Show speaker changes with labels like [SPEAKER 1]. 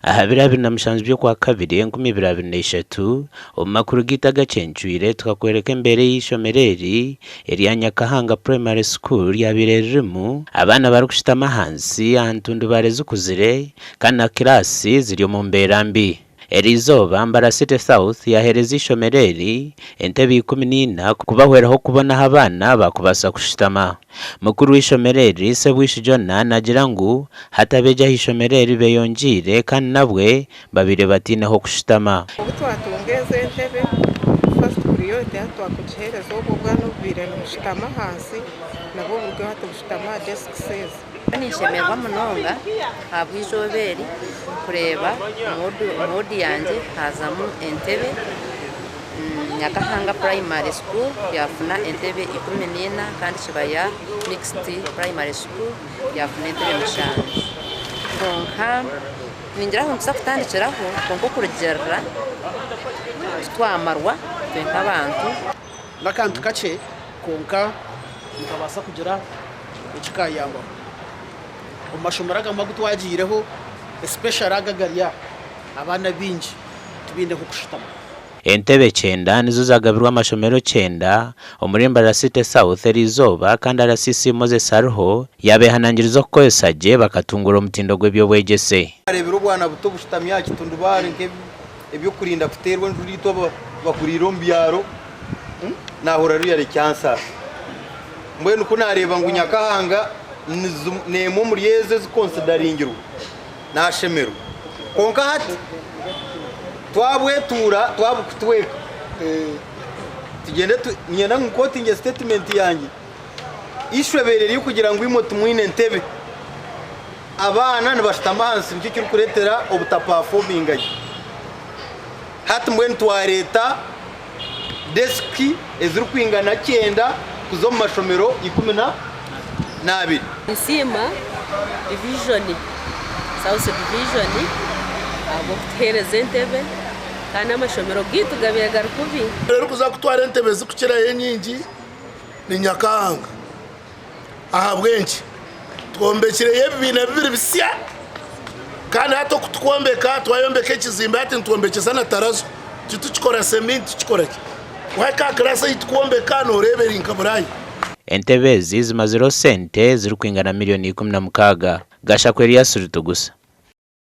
[SPEAKER 1] Aha biro 27 by'Okwakabiri 2023, omu makuru gaitu agacencwire tukakworeka embeera ei eishomero eri erya Nyakahanga Primary School ryabaire ririmu abaana barikushutama ahansi aha ntundubaare zikuzire kandi na kiraasi ziri omu mbeera mbi. Eriizooba, Mbarara City South yaaheereza eishomero eri entebe 14 kubahweraho kubona ahu abaana baakubaasa kushutama. Mukuru w'eishomero eri, Sebwishi Jonah naagira ngu hati abeegi aha ishomero eri beyongyeire kandi nabwe babaire bataine h'okushutama.
[SPEAKER 2] Obu twatunga ezi entebe, first priority hati twakugiheereza obwo obwana obubaire nibushutama ahansi nabwo burugyeho hati bushutame aha desks ezi.
[SPEAKER 3] Ninshemererwa munonga ahabw'eizooba eri kureeba omu woodi yangye haazamu entebe. Nyakahanga Primary School yaafuna entebe 14 kandi Kibaya Mixed Primary School yaafuna entebe mushanju. Kwonka ningira ngu nituza kutandikiraho kwonka okurugiirira titwamarwa itwe nk'abantu.
[SPEAKER 4] N'akantu kakye kwonka nikabaasa kugira eki kaayambaho. Omu mashomero agamwe agu twagiireho especially ago agari aha, abaana abaingi tibaine h'okushutama.
[SPEAKER 1] Entebe kyenda nizo zagabirwe amashomero kyenda omuri Mbarara City South eriizooba kandi RCC Moses Ariho yaabehanangiriza okukozesa gye bakatungura omutindo gw'eby'obwegyese.
[SPEAKER 5] Areebire obwana buto bushutami aha kitundubaare nk'eby'okurinda kuteerwa enjura itwe abakuriire omu byaro naahurira ruriya rikyansaasa. Mbwenu ku naareeba ngu Nyakahanga n'emwe omuri ezo ezikonsidaringirwe naashemerwa. Kwonka hati twabwetuura twabukutweka tugyende niinyenda ngu nkotingye sitetimenti yangye. Issue ebaire eri kugira ngu imwe timwine ntebe. Abaana nibashutama ahansi nikyo kirikureetera obutapafominga gye. Hati mbwenu twareeta desiki ezirikwingana kyenda kuza omu mashomero 12.
[SPEAKER 6] Ninsiima divijoni, South Division ahabw'okutuheereza entebe kandi amashomero gaitu gabaire gari kubi.
[SPEAKER 7] Erikuza kutwara entebe ezirikukirayo enyingi ni Nyakahanga. Ahabw'enki? Twombekireyo ebibiina bibiri bisya kandi hati oku tukwombeka twayombeka ekizimbe hati nitwombekyesa na tarazo titukikora seminti tukikora ki? Wahika aha kiraasi ei tukwombeka nooreeba eri nka Buraaya.
[SPEAKER 1] Entebe ezi zimazireho sente zirikwingana miriyoni 16. Gashakwa Elias Rutugusa.